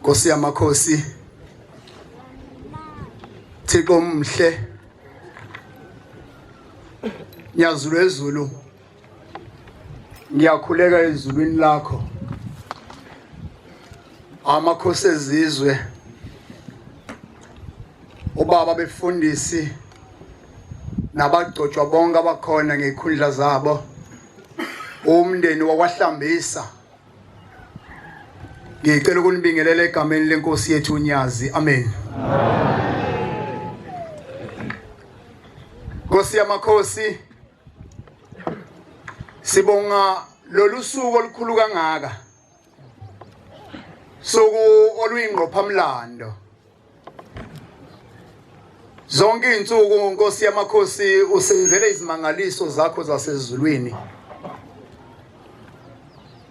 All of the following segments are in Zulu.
Nkosi yamakhosi, Thixo omhle, Nyazulu ezulu, ngiyakhuleka ezulwini lakho, amakhosi ezizwe, ubaba befundisi nabagcotshwa bonke abakhona ngezikhundla zabo, umndeni wakwaHlambisa. Ngicela ukunibingelela egameni lenkosi yethu uNyazi. Amen. Nkosi yamakhosi, sibonga lolu suku olukhulu kangaka. Suku oluyingqophamlando. Zonke izinsuku Nkosi yamakhosi usenzele izimangaliso zakho zasezulwini.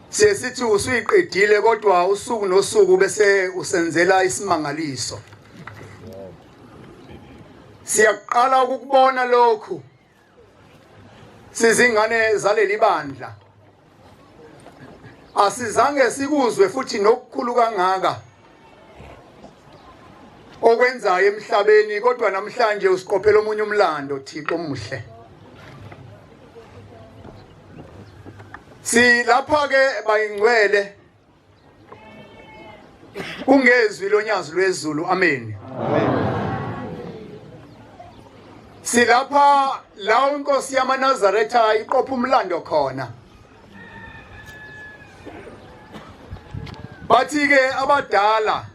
Siye sithi usuyiqedile kodwa usuku nosuku bese usenzela isimangaliso. Siyaqala ukukubona lokhu. Sizingane zaleli bandla. Asizange sikuzwe futhi nokukhulu kangaka okwenzayo emhlabeni kodwa namhlanje usiqophela omunye umlando Thixo omuhle. Silapha ke bayingcwele kungezwi lonyazi lwezulu. Amen. Silapha la inkosi yamaNazaretha iqopha umlando khona. Bathi ke abadala,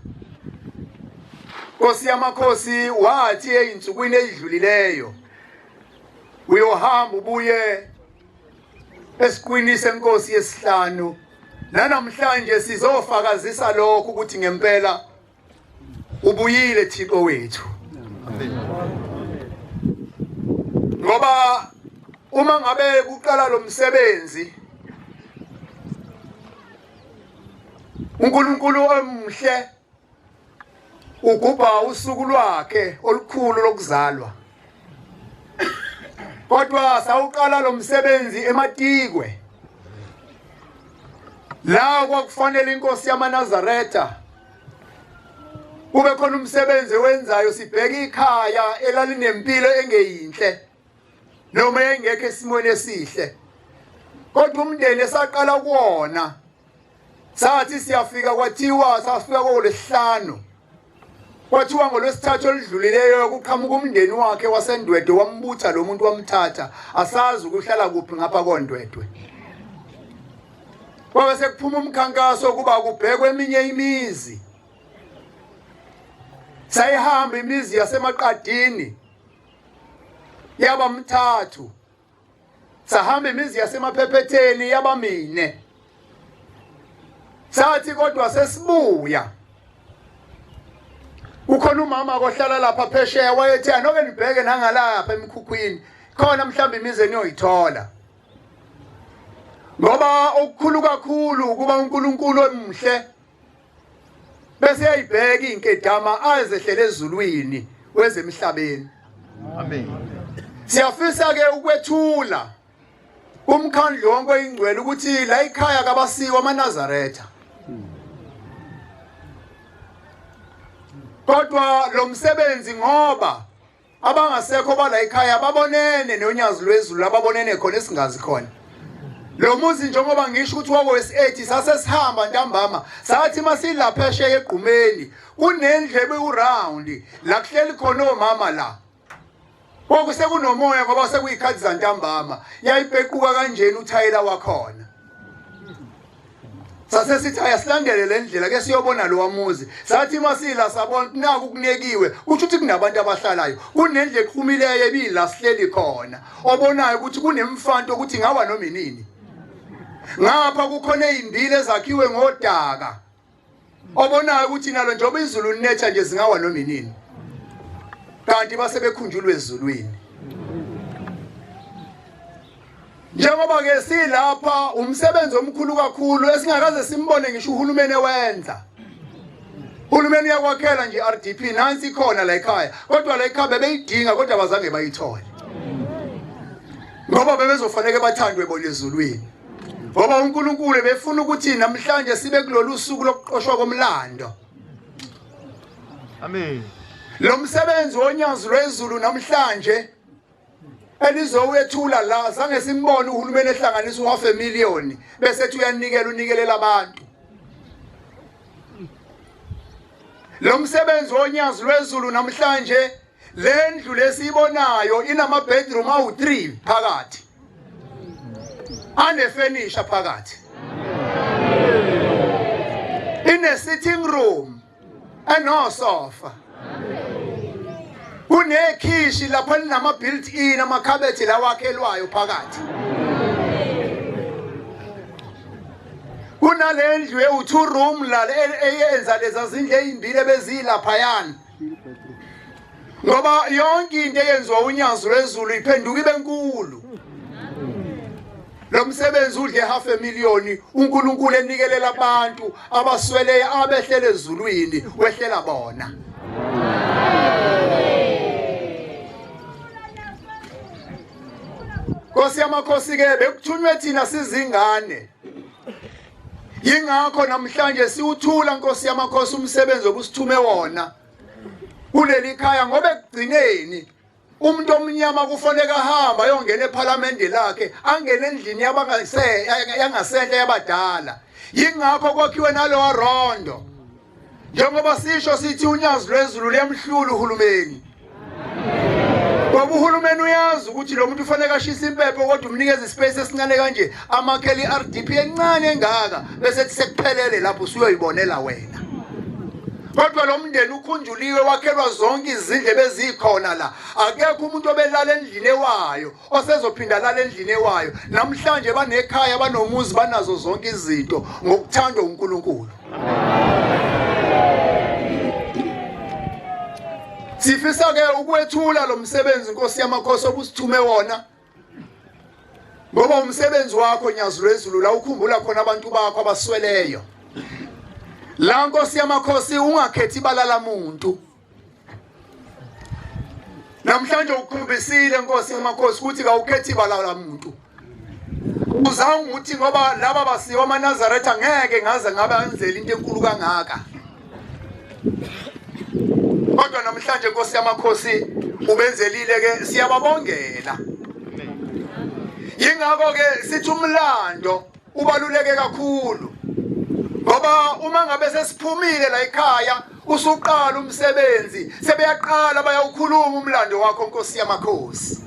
Nkosi yamakhosi, wathi eyinsukwini ezidlulileyo uyohamba ubuye esiqwini senkosi yesihlanu. Nanamhlanje sizofakazisa lokho ukuthi ngempela ubuyile Thixo wethu. Ngoba uma ngabe kuqala lo msebenzi, uNkulunkulu omuhle ugubha usuku lwakhe olukhulu lokuzalwa. Kodwa sawuqala lo msebenzi eMatikwe, la kwakufanele inkosi yamaNazaretha kube khona umsebenzi owenzayo. Sibheka ikhaya elalinempilo engeyinhle noma engekho esimweni esihle, kodwa umndeni esaqala kuwona, sathi siyafika kwathiwa safika kolwesihlanu, kwathiwa ngolwesithathu oludlulileyo kuqhamuka umndeni wakhe waseNdwedwe, wambutha lo muntu wamthatha, asazi ukuhlala kuphi ngapha koNdwedwe. Kwabe sekuphuma umkhankaso ukuba kubhekwe eminye imizi. Sayihamba imizi yaseMaqadini yaba mthathu, sahamba imizi yaseMaphephetheni yaba mine. Sathi kodwa sesibuya, kukhona umama kohlala lapha phesheya, wayethe anoke nibheke nangalapha emkhukhwini khona, mhlawumbe imizi eniyoyithola, ngoba okukhulu kakhulu ukuba uNkulunkulu omuhle bese yayibheka inkedama azehlele ezulwini wezemhlabeni. Amen. Siyafisa ke ukwethula umkhandlu wonke oyingcwele ukuthi la ikhaya kabasiwa amaNazaretha, kodwa lo msebenzi, ngoba abangasekho bala ekhaya babonene nonyazi lwezulu, ababonene khona esingazi khona. Lo muzi, njengoba ngisho ukuthi wakowesi-8, sase sihamba ntambama, sathi masilaphesheya egqumeni kunendlu ebiwu-round la kuhleli khona omama la. Kwakusekunomoya ngoba sekuyikhathi zantambama, yayipequka kanjena uthayela wakhona. Sase sithi ayasilandele le ndlela ke siyobona lo muzi. Sathi masila sabona naku kunekiwe, kusho ukuthi kunabantu abahlalayo, kunendlu eqhumileyo ebila sihleli khona, obonayo ukuthi kunemfanto ukuthi ngawa noma inini. Ngapha kukhona ezimbili ezakhiwe ngodaka, obonayo ukuthi nalo njengoba izulu linetha nje zingawa noma inini, kanti base bekhunjulwe ezulwini. Njengoba ke silapha, umsebenzi omkhulu kakhulu esingakaze simbone ngisho uhulumeni ewenza. Uhulumeni uyakwakhela nje RDP, nansi ikhona la ekhaya, kodwa la ekhaya bebeyidinga kodwa abazange bayithole, ngoba bebezofanele bathandwe bona ezulwini, ngoba uNkulunkulu befuna ukuthi namhlanje sibe kulolu suku lokuqoshwa komlando. Amen. Lo msebenzi wonyazi lwezulu namhlanje elizowethula la zange simbone uhulumeni ehlanganisa uhalf a million bese ethi uyanikela unikelela abantu. Lo msebenzi wonyazi lwezulu namhlanje lendlu lesiyibonayo inama bedroom awu3 phakathi. Anefenisha phakathi. Ine sitting room enosofa. Kunekhishi lapho linama built in amakhabethe lawa akhelwayo phakathi. Kunalendlu ewu2 room la eyenza leza zindlu ezimbili ebezilaphayana. Ngoba yonke into eyenziwa unyazi lwezulu iphenduka ibe nkulu. Lo msebenzi udle half a million uNkulunkulu enikelela abantu abasweleyo abehlele ezulwini wehlela bona. Nkosi yamakhosi ke bekuthunywe thina sizingane. Yingakho namhlanje siwuthula Nkosi yamakhosi umsebenzi obusithume wona kuleli khaya ngoba ekugcineni umuntu omnyama kufanele ahamba ayongena ephalamende lakhe angene endlini yabangase yangasenhle yabadala yingakho kwakhiwe nalowa rondo njengoba sisho sithi unyazi lwezulu liyamhlula uhulumeni ngoba uhulumeni uyazi ukuthi lo muntu ufanele ashise impepho kodwa umnikeza ispace esincane kanje amakhele i-RDP encane engaka bese ethi sekuphelele lapho usuyoyibonela wena kodwa lo mndeni ukhunjuliwe wakhelwa zonke izindlu ebezikhona la akekho umuntu obelala endlini ewayo osezophinda lala endlini ewayo namhlanje banekhaya banomuzi banazo zonke izinto ngokuthandwa uNkulunkulu Sifisa ke ukwethula lo msebenzi Nkosi yamakhosi obusithume wona ngoba umsebenzi wakho Nyazi lwezulu la ukhumbula khona abantu bakho abasweleyo la Nkosi yamakhosi ungakhethi ibala lamuntu Namhlanje ukukhombisile Nkosi yamakhosi ukuthi kawukhethi ibala lamuntu Uzange ukuthi ngoba laba basiwa amaNazaretha ngeke ngaze ngabe anzela into enkulu kangaka. Kodwa namhlanje Nkosi yamakhosi ubenzelile ke siyababongela. Yingakho ke sithi umlando ubaluleke kakhulu ngoba uma ngabe sesiphumile la ekhaya usuqala umsebenzi sebeyaqala bayawukhuluma umlando wakho Nkosi yamakhosi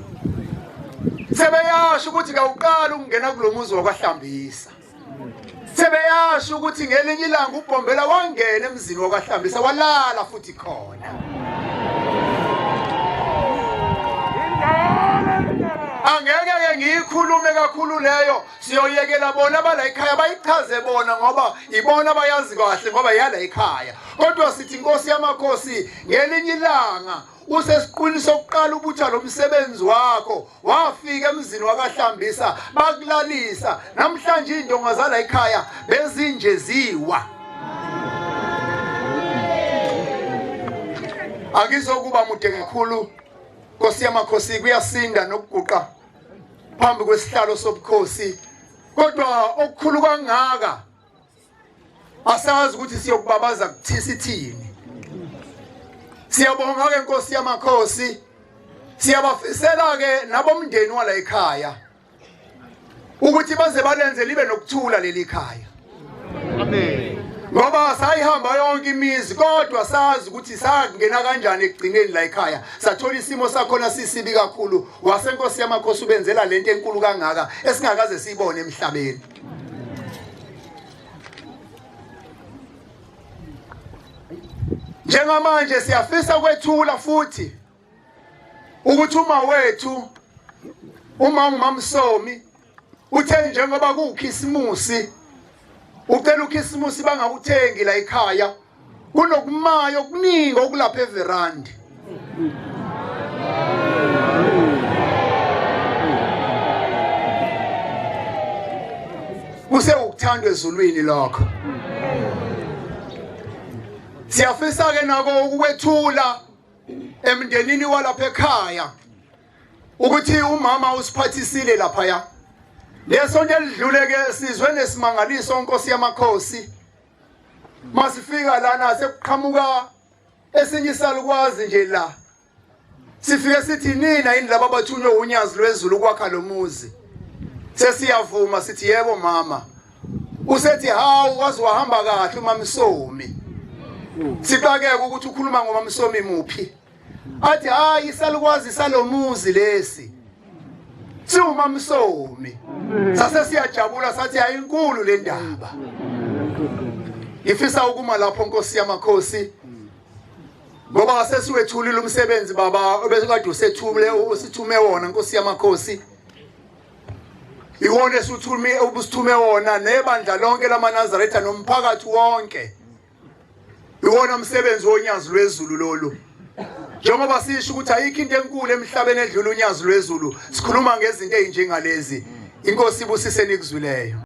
sebeyasho ukuthi kawuqala ukungena kulomuzi wakwahlambisa sebeyasho ukuthi ngelinye ilanga ubhombela wangena emzini wakwahlambisa walala futhi khona angeke ke ngiyikhulume kakhulu leyo siyoyekela bona abala ekhaya bayichaze bona ngoba ibona abayazi kahle ngoba yala ekhaya kodwa sithi inkosi yamakhosi ngelinye ilanga usesiqwini sokuqala ubutha lo msebenzi wakho wafika emzini wakahlambisa bakulalisa namhlanje indonga zala ekhaya bezinje ziwa angizokuba mude kakhulu Nkosi yamakhosi kuyasinda nokuguqa phambi kwesihlalo sobukhosi kodwa okukhulu kangaka asazi ukuthi siyokubabaza kuthi sithini siyabonga ke Nkosi yamakhosi siyabafisela ke nabomndeni wala ekhaya ukuthi baze balenze libe nokuthula leli khaya amen ngoba sayihamba yonke imizi kodwa sazi ukuthi sangena kanjani ekugcineni la ekhaya sathola isimo sakhona sisibi kakhulu wasenkosi yamakhosi ubenzela lento enkulu kangaka esingakaze siyibone emhlabeni njengamanje siyafisa kwethula futhi ukuthi uma wethu uma ungumamsomi uthe njengoba kuwukhisimusi ucela ukhisimusi bangawuthengi la ekhaya kunokumayo okuningi okulapha everandi kusewukuthandwa ezulwini lokho siyafisa ke nako ukwethula emndenini walapha ekhaya ukuthi umama usiphathisile laphaya lesonto elidlule ke sizwe nesimangaliso nkosi yamakhosi masifika lana sekuqhamuka Esinye isalukwazi nje la sifike sithi nina yini laba abathunywe unyazi lwezulu ukwakha lo muzi. Sesiyavuma sithi yebo mama. Usethi hawu waze wahamba kahle uMamsomi. Sixakeke ukuthi ukhuluma ngoMamsomi muphi. Athi hayi isalukwazi salomuzi lesi. Siwumamsomi. Sase siyajabula sathi ayinkulu le ndaba. Ngifisa ukuma lapho Nkosi yamakhosi. Ngoba sesiwethulile umsebenzi baba obekade usethule usithume wona Nkosi yamakhosi. Iwona esuthume ubusithume wona nebandla lonke lamaNazaretha nomphakathi wonke. Iwona umsebenzi wonyazi lwezulu lolu. Njengoba sisho ukuthi ayikho into enkulu emhlabeni edlula unyazi lwezulu, sikhuluma ngezinto ezinjengalezi. Inkosi ibusise nikuzwileyo.